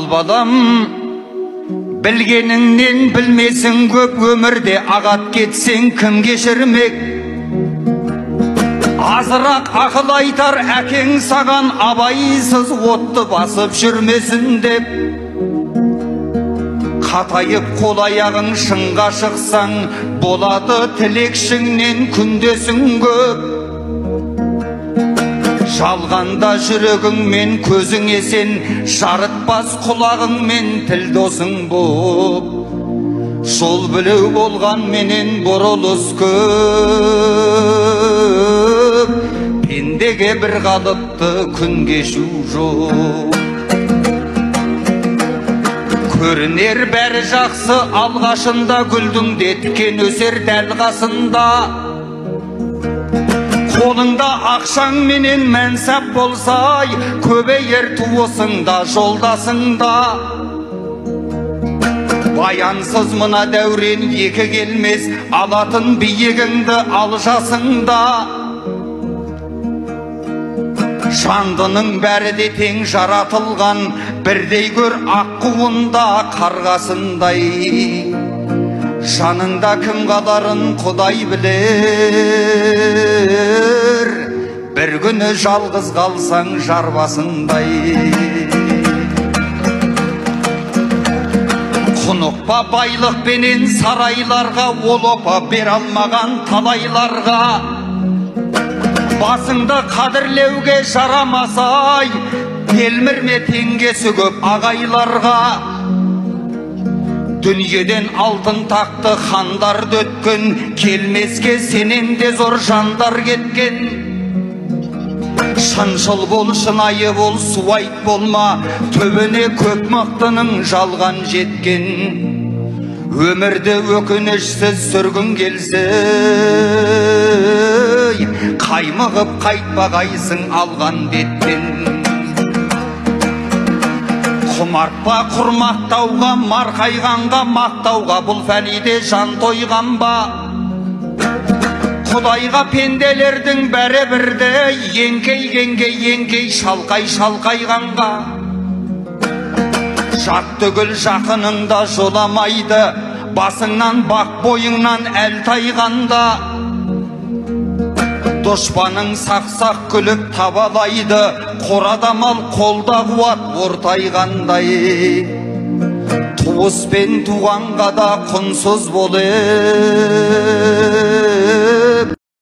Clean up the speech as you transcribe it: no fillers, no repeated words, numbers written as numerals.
Ал балам, білгеніңнен білмесің көп, өмірде ағат кетсең кім кешірмек? Азырақ ақыл айтар әкең саған, абайсыз отты басып жүрмесін деп. Қатайып қол аяғың шыңға шықсаң, болады тілекшіңнен күндесің көп. Жалғанда жүрегіңмен көзің есен, жарытпас құлағыңмен тіл досың боп. Жол білеу болғанменен бұрылыс көп, пендеге бір қалыпты күн кешу жоқ. Көрінер бәрі жақсы алғашында, гүлдің де тікен өсер дәл қасында. Қолыңда ақшаң менен мәнсап болсай, көбейер туысың да жолдасың да. Баянсыз мына дәурен екі келмес, алатын биігіңді ал жасыңда. Жандының бәрі де тең жаратылған, бірдей көр аққуында қарғасындай. Жаныңда кім қаларын Құдай білер, бір күні жалғыз қалсаң жар басындай. Құнықпа байлықпенен сарайларға, ол опа бер алмаған талайларға. Басыңды қадірлеуге жарамасай, телмірме теңгесі көп ағайларға. Дүниеден алтын тақты хандар өткен, келмеске сенен де зор жандар кеткен. Шыншыл бол, шынайы бол, суайт болма, түбіне көп мықтының жалған жеткен. Өмірді өкінішсіз сүргін келсе, қаймығып қайтпағайсың алған беттен. Құмартпа құрмақтауға, марқайғанға, мақтауға, бұл фәниде жан тойған ба? Құдайға пенделердің бәрі бірдей, еңкейгенге еңкей, шалқай шалқайғанға. Жат түгіл жақының да жоламайды, басыңнан бақ бойыңнан әл тайғанда. Дұшпаның сақ-сақ күліп табалайды, қорада мал қолда қуат ортайғандай. Туыс пен туғанға да құнсыз бол ей,